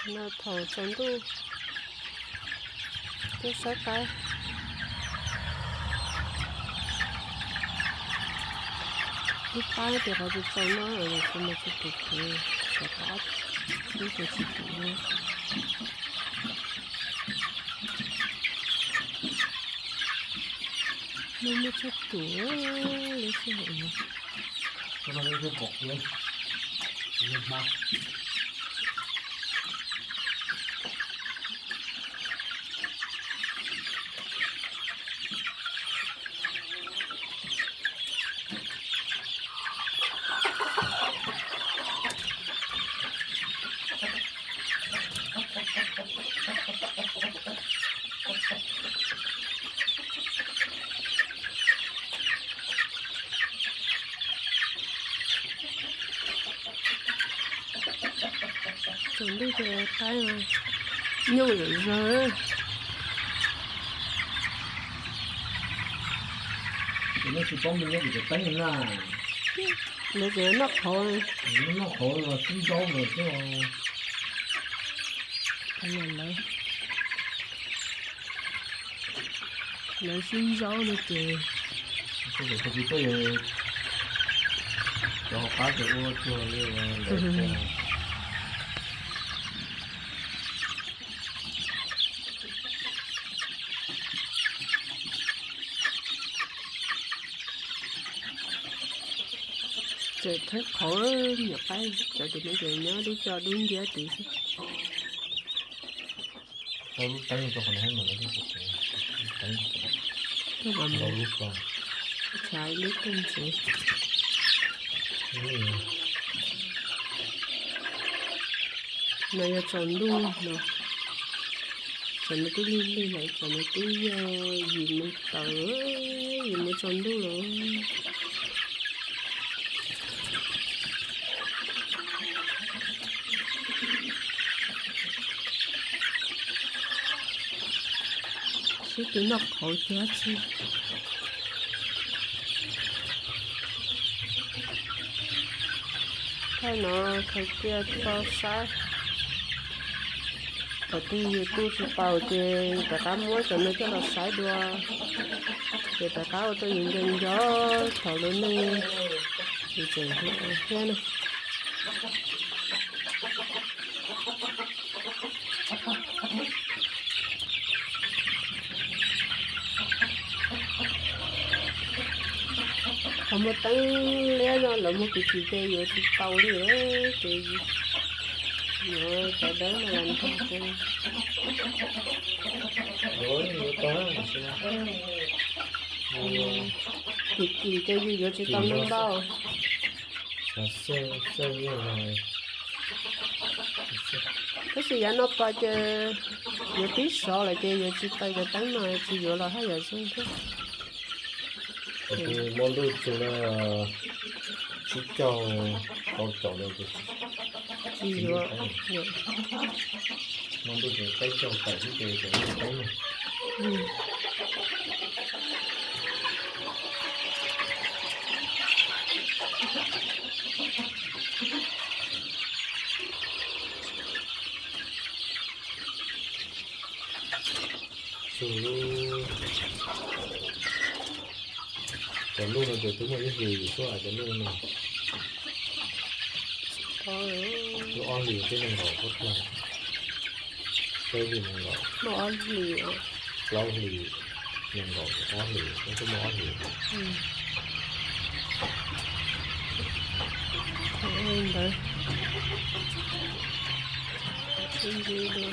No thaum tsaus ntuj tuaj saib qaib. Ib pab tias qhov tsis txaus no kuv mus tsis tus kev, xyov qab ib tus tsis tus no. No muaj tshaj tus li sij hawm no. Tsaus ntuj ces qaib nyooj zom zaws. Ces neb tsis paub me nyob kuv cov teeb na. Lawv tseem noj qhauv, noj qhauv los sib nraub lawm thiab. Lawv sib nraub no ces, cov hauv qab ces ua tsuag li lawv. Tseem thawb qhauv, nyuam qaib cov tim no ces nyob dub co dub nciab tid xwb. Tau lub teeb rau qhov no, teeb ntau lub ko, tshav ib lub teeb ntxiv. No yog tsaus ntuj no, tsam no twb lig lig lawm, tsam no twb yog yim moo taws, yim moo tsaus ntuj lawm. Sib tw noj qhauv thiab tsi. Thaij no khaws cia tso saib. Thaum twg yus tu tsis taus ces rov qab muab cov no coj los saib dua, ces rov qab ua rau yus nco nco thaum lub neej yus tseem hluas thiab na. Qhov muaj teeb liab no lawv muag kim kim ces yuav tsis tau li, ces yuav cov dawb no los nrog ces, kim kim ces yus yuav tsis tau ntau ntau. Tab sis yav no pom ces yuav pib sov lawm ces yuav tsis tau cov teeb no, tsis yuav los haj yam zoo thiab. Muaj ntuj txug na, tsib caug, rau caum no ces tsis yuav. Muaj ntuj ces peb caug tawm xwb ces tseem muaj teeb na. Txug lub, cov luj no ces twb muaj ib hlis xwb, cov luj no. Lub ob hlis twb nees nkaum pab plaag, peb hlis nees nkaum, plaub hlis nees nkaum, ob hlis, twb muaj ob hlis. Ntawd, ntxiv dua.